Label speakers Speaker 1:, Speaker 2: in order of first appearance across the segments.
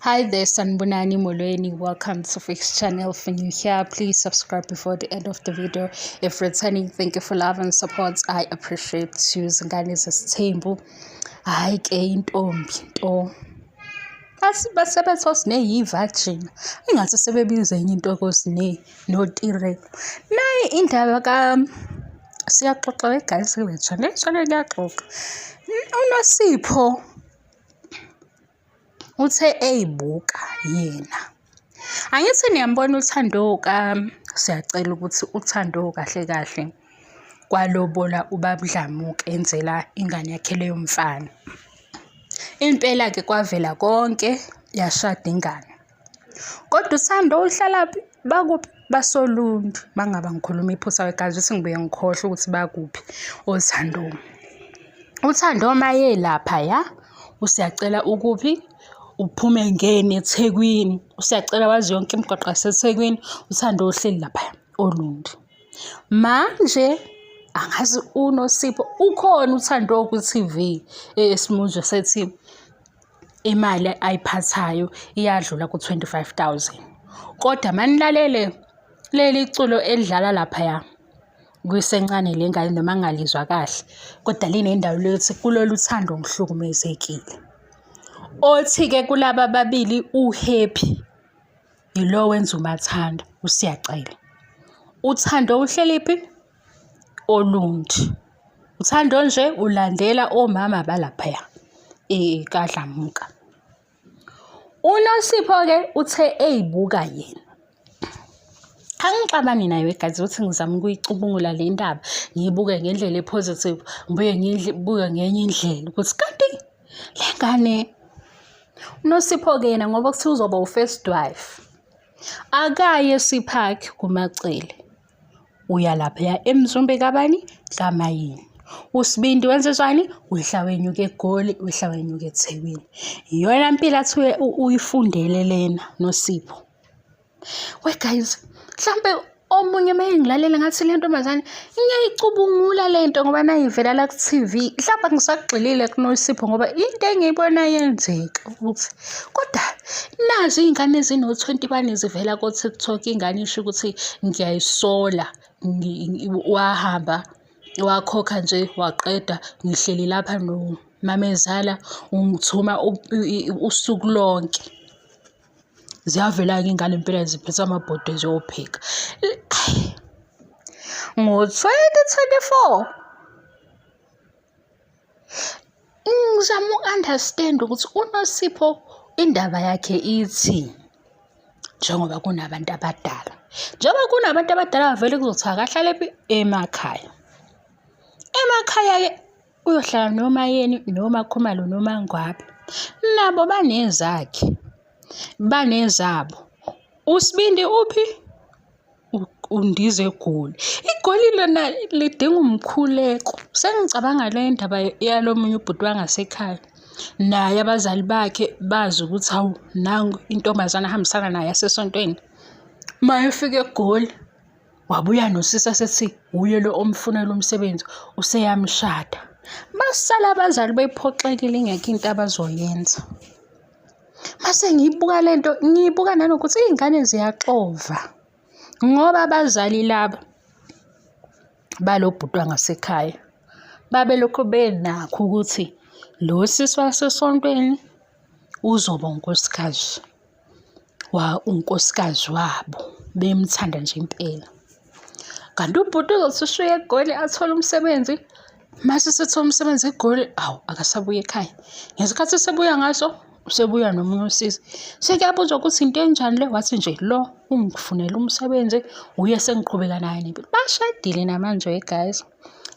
Speaker 1: Hi there, Sanibonani Molweni. Welcome to Fix Channel. If you're new here, please subscribe before the end of the video. If returning, thank you for love and support. I appreciate you. Zingane zesithembu. Hayi ke intombi nto. Basebethi osine yi-virgin. Ingathi sebebiza enye into kosine noTirelo. Nayi indaba ka siyaxoxa guys, le channel kuyaxoxa. UNosipho uthe eyibuka yena. Angithi niyambona uThando Siyacela ukuthi uThando kahle kahle kwalobola ubaba uDlamuka enzela ingane yakhe leyo mfana. Impela-ke kwavela konke yashada ingane. Kodwa uThando uhlalaphi? Bakuphi? BasoLundi. Uma ngaba ngikhuluma iphutha wegazi ukuthi ngibuye ngikhohlwe ukuthi bakuphi oThando. UThando maye laphaya uSiyacela ukuphi? Uphume engene eThekwini. USiyacela wazi yonke imigwaqo yaseThekwini. UThando uhleli laphaya oLundi. Manje angazi uNosipho ukhona uThando kwi-T_V esimuzwa sethi imali ayiphathayo iyadlula ku-25 000. Kodwa manilalele leli culo elidlala laphaya kusencane le ngane noma ngingalizwa kahle kodwa linendawo leyothi kulolu thando ngihlukumezekile. Othi-ke kulaba ababili u-happy yilo wenza umathanda uSiyacela. UThando uhleliphi? OLundi. UThando nje ulandela omama balaphaya kaDlamuka. UNosipho-ke uthe eyibuka yena. Angixabani nayo igazi ukuthi ngizama ukuyicubungula le ndaba ngiyibuke ngendlela e-positive ngibuye ngiyibuke ngenye indlela ukuthi kanti le ngane uNosipho-ke yena ngoba kuthiwa uzoba u-first wife akaye esiphakhi kuMaCele. Uya laphaya eMzumbe kabani? KaMayeni. USibindi wenze njani? Wehla wenyuka eGoli, wehla wenyuka eThekwini. Iyona mpilo athi uyifundele lena noSipho. We guys, mhlampe omunye uma engilalela ngathi le ntombazane ngiyayicubungula le nto ngoba nayivela la ku-TV. Mhlawumbe angisagxilile kuNosipho ngoba into engiyibona yenzeka ukuthi kodwa nazi iy'ngane ezino-21 zivela ko-TikTok ingane isho ukuthi ngiyayisola wahamba wakhokha nje waqeda ngihleli lapha nomamezala ungithuma usuku lonke. Ziyavela-ke iy'ngane impela ziphethe amabhodwe ziyopheka. Ngo-2024 ngizama uku-understand ukuthi uNosipho indaba yakhe ithi njengoba kunabantu abadala. Njengoba kunabantu abadala vele kuzothiwa akahlalепhi emakhaya. Emakhaya-ke uyohlala noMaYeni noMaKhumalo noMaNgwabe. Nabo banezakhe, banezabo. USibindi uphi? Undiza eGoli. IGoli lona lidinga umkhuleko. Sengicabanga le ndaba yalo munye ubhuti wangasekhaya. Naye abazali bakhe bazi ukuthi hawu nangu intombazane ahambisana naye yasesontweni. Uma efika eGoli wabuya nosisi asethi wuye lo omfunela umsebenzi useyamshada. Basala abazali bephoxekile ingekho into abazoyenza. Mase ngiyibuka le nto ngiyibuka nanokuthi iy'ngane ziyaxova ngoba abazali laba balo bhuti wangasekhaya babelokhu benakho ukuthi lo sisi wasesontweni uzoba unkosikazi wa unkosikazi wabo bemthanda nje impela. Kanti ubhuti uzothi ushiye eGoli athole umsebenzi, mase esethola umsebenzi eGoli, awu akasabuyi ekhaya. Ngesikhathi esebuya ngaso, usebuya nomunye usisi. Sekuyabuzwa ukuthi into enjani le, wathi nje lo ungifunela umsebenzi, uye sengiqhubeka naye nempilo. Bashadile namanje guys.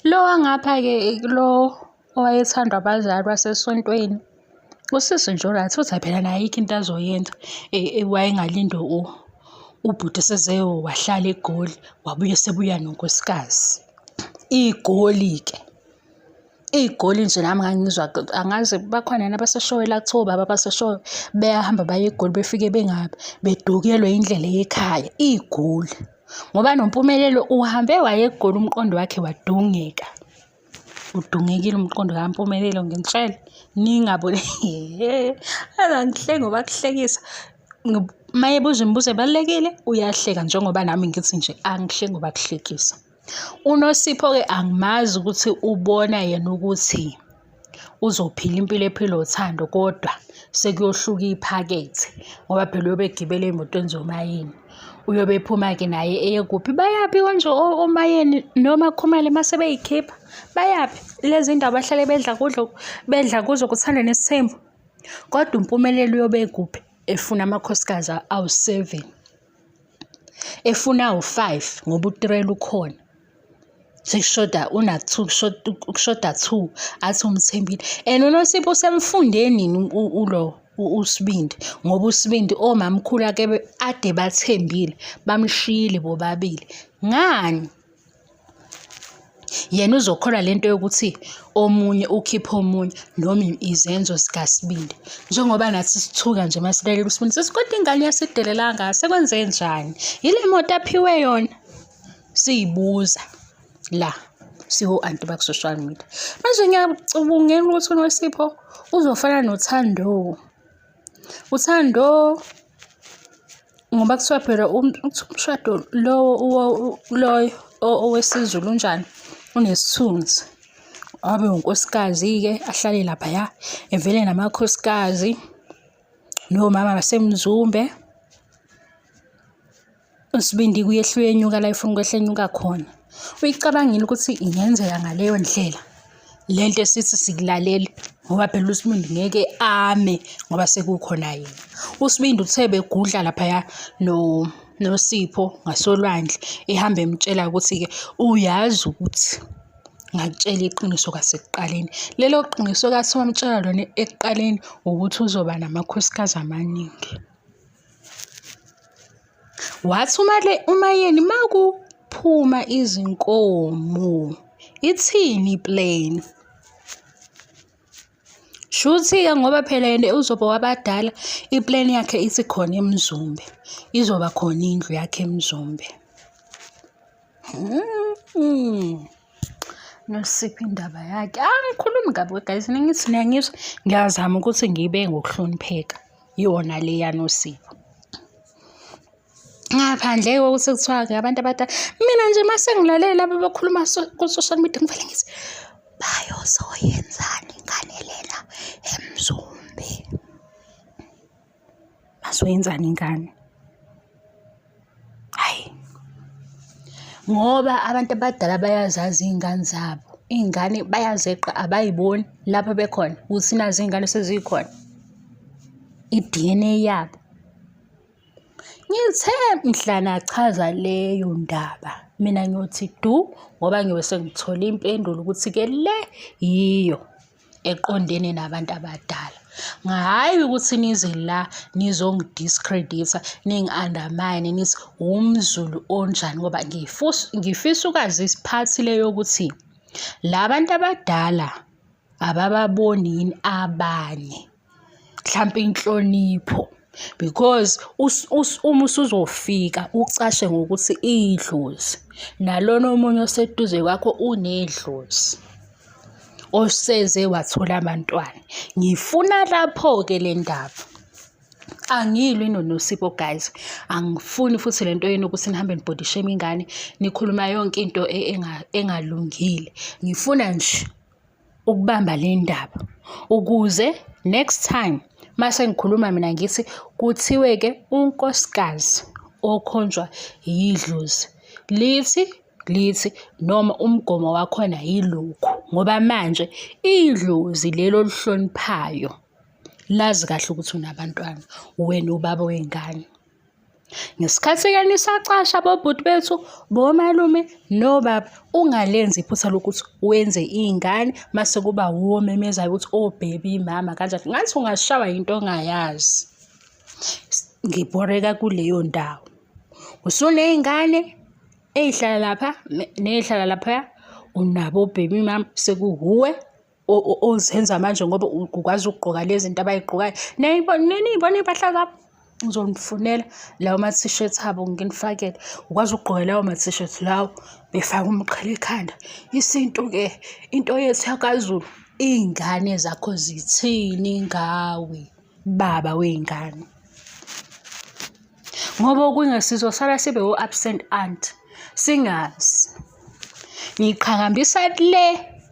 Speaker 1: Lo wangapha-ke lo owayethandwa abazali wasesontweni, usisi nje o-right uthi hhayi phela naye ayikho into azoyenza wayengalinde ubhuti eseze wahlala eGoli wabuye esebuya nonkosikazi. IGoli-ke, iGoli nje nami ngangizwa angazi bakhona yini abaseshowe la kuthiwa obaba abaseshowe beyahamba baye eGoli befike bedukelwe indlela ekhaya, iGoli. Ngoba noMpumelelo uhambe waya eGoli umqondo wakhe wadungeka. Udungekile umqondo kaMpumelelo nginitshele, ningaboni angihleki ngoba kuhlekisa. Uma ebuza imibuzo ebalulekile uyahleka njengoba nami ngithi nje angihleki ngoba kuhlekisa. UNosipho-ke angimazi ukuthi ubona yena ukuthi uzophila impilo ephilwa uThando kodwa sekuyohluka iphakethe ngoba phela uyobe egibele ey'motweni zomayeni. Uyobe ephuma-ke naye eye kuphi? Bayaphi konje omayeni noma Khumalo uma sebey'khipha? Bayaphi? Lezi ndawo bahlale bedla kudla bedla kuzo kuThando Nesithembu. Kodwa uMpumelelo uyobe ekuphi? Efuna amakhosikazi awu-seven. Efuna awu-five ngoba uTirelo ukhona. Sekushoda una-two kushoda two athi umthembile. And uNosipho usemfunde nini ulo uSibindi ngoba uSibindi omamkhulu ake ade bathembile bamshiyile bobabili. Ngani? Yena uzokholwa lento yokuthi omunye ukhipha omunye noma izenzo zikaSibindi. Njengoba nathi sithuka nje uma silalela uSibindi sithi kodwa ingane yasedelela kangaka sekwenzenjani? Yile moto aphiwe yona? Siyibuza la siwo-anti baku-social media. Manje ngiyacubungela ukuthi uNosipho uzofana noThando. UThando ngoba kuthiwa phela umshado lowo loyo owesiZulu unjani unesithunzi. Abe unkosikazi-ke ahlale laphaya evele namakhosikazi nomama baseMzumbe. Usibindi kuyehla uyenyuka la efuna ukwehla enyuka khona. Uyicabangile ukuthi ingenzeka ngaleyo ndlela le nto esithi sikulalele ngoba phela uSibindi ngeke ame ngoba sekukhona yena. USibindi uthe begudla laphaya noSipho ngasolwandle ehamba emtshela ukuthi-ke uyazi ukuthi ngakutshela iqiniso kwasekuqaleni. Lelo qiniso kathi wamtshela lona ekuqaleni ukuthi uzoba namakhosikazi amaningi. Wathi uMaYeni makuphuma izinkomo ithini ipleni? Shuthi-ke ngoba phela yena uzoba wabadala ipleni yakhe ithi khona eMzumbe, izoba khona indlu yakhe eMzumbe. Nosipho indaba yakhe. Angikhulumi kabi guys, ningithi niyangizwa. Ngiyazama ukuthi ngibe ngokuhlonipheka. Yona le yaNosipho. Ngaphandle kokuthi kuthiwa-ke abantu abadala, mina nje uma sengilalele laba abakhuluma ku-social media ngivele ngithi bayozoyenzani ingane lena eMzumbe? Bazoyenzani ingane? Hhayi, ngoba abantu abadala bayazazi iy'ngane zabo. Iy'ngane bayazeqa abay'boni lapho bekhona ukuthi nazi iy'ngane sezikhona. I-D_N_A yabo. Ngithe mhlana achaza leyo ndaba, mina ngiyothi du ngoba ngiyobe sengithole impendulo ukuthi-ke le yiyo eqondene nabantu abadala. Hhayi ukuthi nize la nizongi-discredit-a, ningi-undermine nithi umZulu onjani ngoba ngifisa ukwazi isiphathi le yokuthi la bantu abadala abababoni yini abanye. Mhlampe inhlonipho because uma usuzofika ucashe ngokuthi idlozi nalona omunye oseduze kwakho unedlozi oseze wathola abantwana. Ngifuna lapho-ke le ndaba. Angilwi noNosipho guys, angifuni futhi le nto yenu ukuthi nihambe ni-body shame ingane, nikhuluma yonke into engalungile. Ngifuna nje ukubamba le ndaba ukuze next time mase ngikhuluma mina ngithi kuthiwe-ke unkosikazi okhonjwa yidlozi lithi lithi noma umgomo wakhona yilokhu ngoba manje idlozi lelo olihloniphayo lazi kahle ukuthi unabantwana wena ubaba wey'ngane. Ngesikhathi-ke nisacasha bobhuti bethu, bomalume nobaba, ungalenzi iphutha lokuthi wenze iy'ngane mase kuba wuwe omemezayo ukuthi o-baby oh, mama kanjani. Ngathi ungashawa yinto ongayazi. Ngibhoreka kuleyo ndawo. Usuney'ngane ey'hlala lapha ney'hlala laphaya, unabo o-baby mama sekuwuwe ozenza manje ngoba ukwazi ukugqoka lezi zinto abay'gqokayo. Niyibona iy'mpahla zabo? Ngizonifunela lawo ma-t-shirt abo nginifakele. Ukwazi ukugqoka lawo ma-t-shirt lawo befake umqhele ekhanda. Isintu-ke into yethu yakaZulu, iy'ngane zakho zithini ngawe baba wey'ngane? Ngoba okunye sizosala sibe o-absent aunt singazi. Ngiqhakambisa le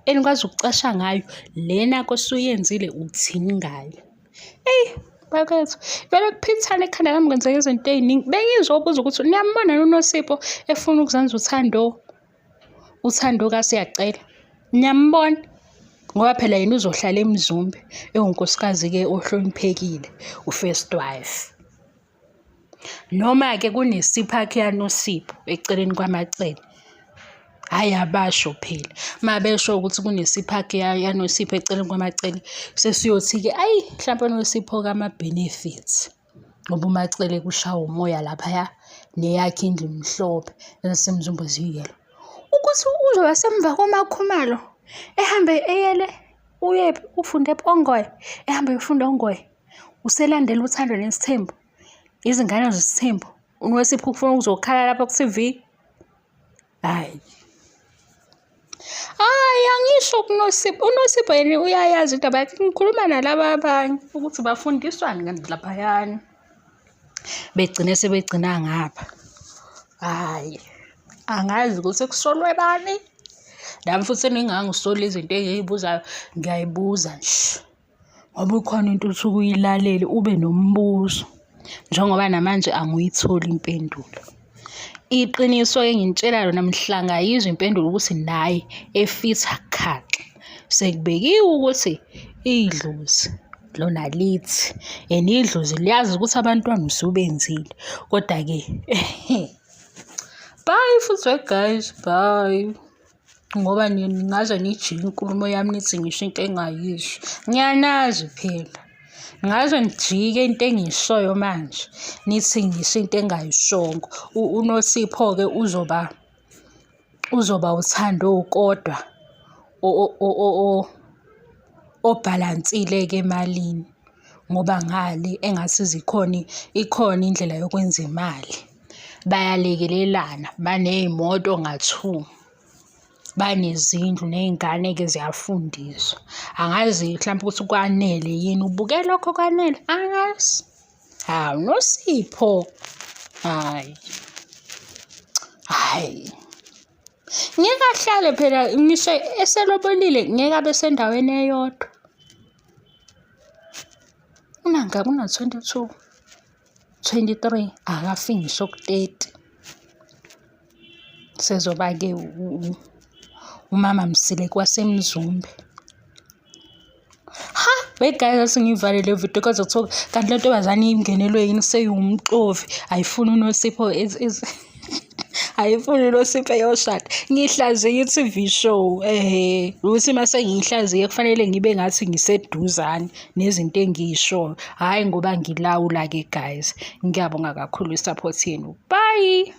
Speaker 1: enikwazi ukucasha ngayo lena kosuyenzile uthini ngayo? Eyi bakwethu vele kuphithana ekhanda lami kwenzeka izinto ey'ningi. Bengizobuza ukuthi niyambona yini uNosipho efuna ukuzenza uThando, uThando kaSiyacela? Niyambona? Ngoba phela yena uzohlala eMzumbe ewunkosikazi-ke ohloniphekile, u-first wife. Noma-ke kunesipakhi yaNosipho eceleni kwaMacele. Hhayi abasho phela. Uma besho ukuthi kunesipakhi yaNosipho eceleni kwaMacele, sesiyothi-ke ayi mhlampe uNosipho kama-benefits. Ngoba uMacele kushawa umoya laphaya neyakhe indlu imhlophe ezaseMzumbe ziyelo. Ukuthi uzoba semva koMakhumalo ehambe eyele uyephi ufunde ePongoye, ehambe eyofunda oNgoye. Uselandela uthando nesithembu, izingane zesithembu. UNosipho ufuna ukuzokhala lapha ku-T_V. Hhayi. Hhayi angisho kuNosipho, uNosipho yena uyayazi indaba yakhe. Ngikhuluma nalaba abanye ukuthi bafundiswani kanti laphayana. Begcine sebegcina ngapha. Hhayi, angazi ukuthi kusolwe bani. Nami futhi ningangisoli izinto engiy'buzayo, ngiyayibuza nje. Ngoba ikhona into osuke uyilalele ube nombuzo njengoba namanje angiyitholi impendulo. Iqiniso-ke nginitshela lona mhla ngayizwa impendulo ukuthi naye efitha khaxa sekubekiwe ukuthi idlozi lona lithi and idlozi liyazi ukuthi abantwana usubenzile kodwa-ke bye futhi guys bye. Ngoba ningaze nijike inkulumo yami nithi ngisho into engingayisho. Ngiyanazi phela. Ngaze nijike into engiyishoyo manje, nithi ngisho into engingayishongo. UNosipho-ke uzoba, uzoba uThando kodwa obhalansile-ke emalini ngoba ngale engathi zikhona, ikhona indlela yokwenza imali. Bayalekelelana, baney'moto nga-two, banezindlu ney'ngane-ke ziyafundiswa. Angazi mhlampe ukuthi kwanele yini, ubuke lokho kwanele? Angazi. Hawu Nosipho, hhayi, hhayi. Ngeke ahlale phela ngisho eselobolile ngeke abe sendaweni eyodwa. Unangaki? Una-22. 23 akafiki ngisho ku-30 sezoba-ke umama Mseleku waseMzumbe. Ha, wait guys asingiyivale le video kodwa kuthiwa kanti le ntombazane ingenelwe yini seyiwumxovi ayifuni uNosipho ayifuni uNosipho eyoshada. Ngihlaziye i-T_V show ehhe ukuthi uma sengiyihlaziye kufanele ngibe ngathi ngiseduzane nezinto engiyishoyo hhayi ngoba ngilawula-ke guys. Ngiyabonga kakhulu i-support yenu. Bye.